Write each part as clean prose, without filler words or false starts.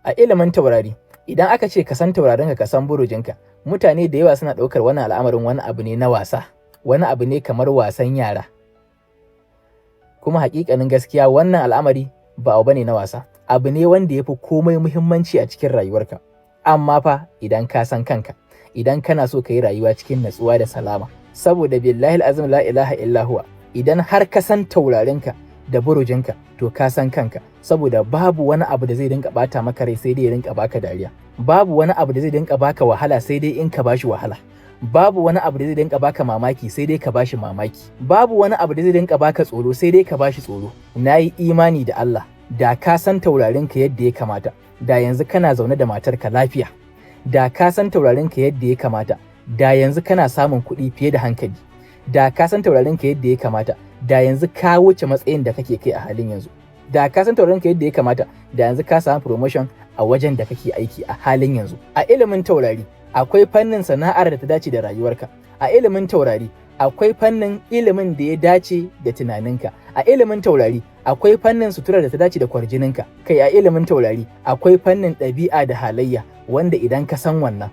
A ilimin taurari, idan aka ce ka san taurarinka, ka san burujinka, mutane da yawa suna ɗaukar wannan al'amarin wani abu ne na wasa, wani abu ne kamar wasan yara. Kuma haƙiƙanin gaskiya, wannan al'amari ba abu bane na wasa, abu ne wanda ya fi komai muhimmanci a cikin rayuwarka. Amma fa idan ka san kanka, idan kana so ka yi rayuwa cikin natsuwa da salama, saboda billahi azim la ilaha illa huwa, idan har ka san taurarinka da burujinka, to ka san kanka, saboda babu wani abu da zai rinka bata maka rai sai dai ya rinka baka dariya. Babu wani abu da zai rinka baka wahala sai dai in ka bashi wahala. Babu wani abu da zai rinka baka mamaki sai dai ka bashi mamaki. Babu wani abu da zai rinka baka tsoro sai dai ka bashi tsoro. Na yi imani da Allah, da ka san taurarinka yadda ya kamata, da yanzu kana zaune da matarka lafiya. Da ka san taurarinka yadda ya kamata, da yanzu kana samun kuɗi fiye da hankali. Da ka san taurarinka yadda ya kamata, da yanzu ka wuce matsayin da kake kai a halin yanzu. Da ka san taurarinka yadda ya kamata, da yanzu ka samu promotion a wajen da kake aiki a halin yanzu. A ilimin taurari, akwai fannin sana'ar da ta dace da rayuwarka. A ilimin taurari, akwai fannin ilimin da ya dace da tunaninka. A ilimin taurari, akwai fannin sutura da ta dace da kwarjininka. Kai, a ilimin taurari, akwai fannin ɗabi'a da halayya wanda idan ka san wannan,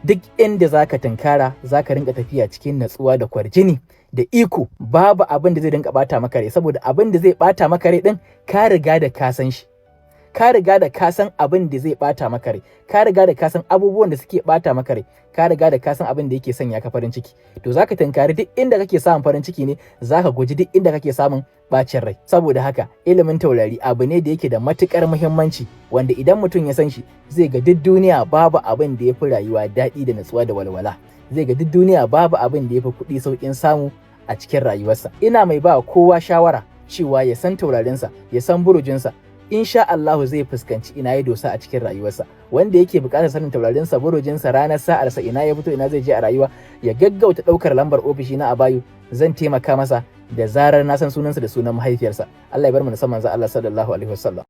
duk inda zaka tunkara zaka rinka tafiya cikin natsuwa da kwarjini da iko. Babu abin da zai rinka bata maka rai, saboda abin da zai bata maka rai din ka riga da ka san shi. Ka riga da ka san abin da zai bata maka rai, ka riga da ka san abubuwan da suke bata maka rai, ka riga da ka san abin da yake sanya ka farin ciki. To zaka tunkari duk inda kake samun farin ciki ne, zaka guji duk inda kake samun bacin rai. Saboda haka ilimin taurari abu ne da yake da matukar muhimmanci, wanda idan mutum ya san shi, zai ga duk duniya babu abin da ya fi rayuwa daɗi da natsuwa da walwala. Zai ga duk duniya babu abin da ya fi kuɗi sauƙin samu a cikin rayuwarsa. Ina mai ba kowa shawara cewa ya san taurarinsa, ya san burujinsa. Insha Allahu zai fuskanci ina ya dosa a cikin rayuwarsa. Wanda yake buƙatar sanin taurarinsa, burujinsa, ranar sa'arsa, ina ya fito, ina zai je a rayuwa, ya gaggauta ɗaukar lambar ofishi na a bio. Zan taimaka masa da zarar na san sunansa da sunan mahaifiyarsa. Allah ya bar mu da san manzo Allah sallallahu alaihi wasallam.